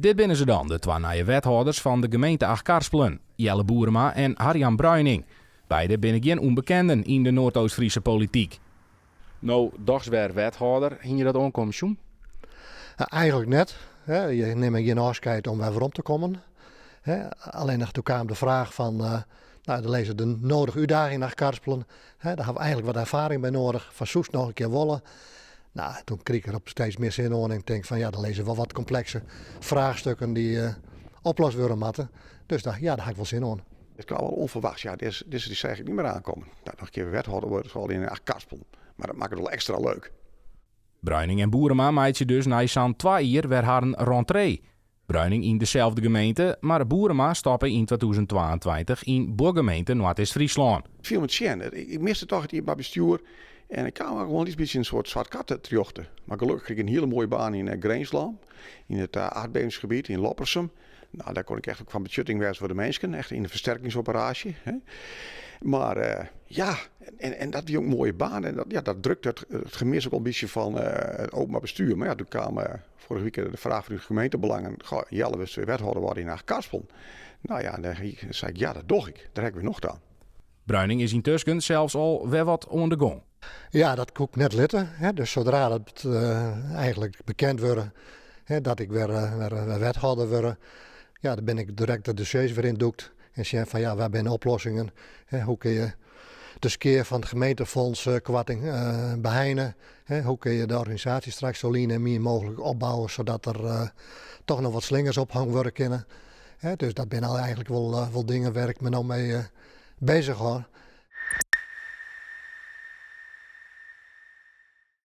Dit binne se dan, de twa nije wethâlders fan de gemeente Achtkarspelen, Jelle Boerema en Harjan Bruining. Beide binne gjin ûnbekenden yn de Noardoost-Fryske polityk. No dochs wer wethâlder, hiene je dat oankommen sjoen? Eigenlik net. Je nimme gjin ôfskeid om wer werom te kommen. Allinnich doe kaam de fraach fan, no, der lizze de nodige útdagingen yn Achtkarspelen. Dêr hawwe we eigenlik wat erfaring by noadich. Fan soest noch in kear wolle? No, toen krige ik der op steeds mear sin oan en ik tink fan ja, der lizze wol wat komplekse fraachstukken dy't oplost wurde moatte. Dus ja, dêr ha ik wol sin oan. It kaam wol ûnferwachts, ja, dizze dy seach ik net mear oankommen. Dat noch in kear wethâlder wurde foaral yn Achtkarspelen. Mar dat makket it wol ekstra leuk. Bruining en Boerema meitsje dus nei sa'n twa jier wer harren rentree. Bruining yn deselde gemeente, mar Boerema stoppe yn 2022 yn buorgemeente Noardeast-Fryslân. Ik fiel my tsjin. Ik miste toch it iepenbier bestjoer en ik kaam gewoan in lyts bytsje in soart swart gat terjochte. Mar gelokkich krige ik in hiele moaie baan yn Grinslân, yn it aardbevingsgebiet yn Loppersum. Nou, dêr kon ik echt fan betsjutting wêze foar de minsken, echt yn de fersterkingsoperaasje. Hè. Mar uh, ja, en dat wie ook een mooie baan. En dat, ja, dat drukt het gemis ook wel een beetje van het openbaar bestuur. Maar ja, toen kwam vorige week de vraag van de gemeentebelangen. Goh, Jelle wurdst wer wethâlder worden in Achtkarspelen. Nou ja, en dan zei ik, ja, dat doch ik. Dêr ha ik wer nocht oan. Bruining is yntusken sels al wer wat oan de gong. Ja, dat koe ik net litte. Hè. Dus sodra dat eigenlik bekend wurde, hè, dat ik wer wethâlder wurde, ja, dan bin ik direkt de dossiers wer yndûkt en sjen fan ja, wêr binne oplossingen? Hè, hoe kinne je de skea fan it gemeentefonds koarting beheine? Hè, hoe kinne je de organisaasje straks sa lean en mean mooglik opbouwe sadat der toch noch wat slingers ophongen wurde kinne? Hè, dus dat binne al eigenlik wol dingen wêr't ik my no mei beuzich hâld.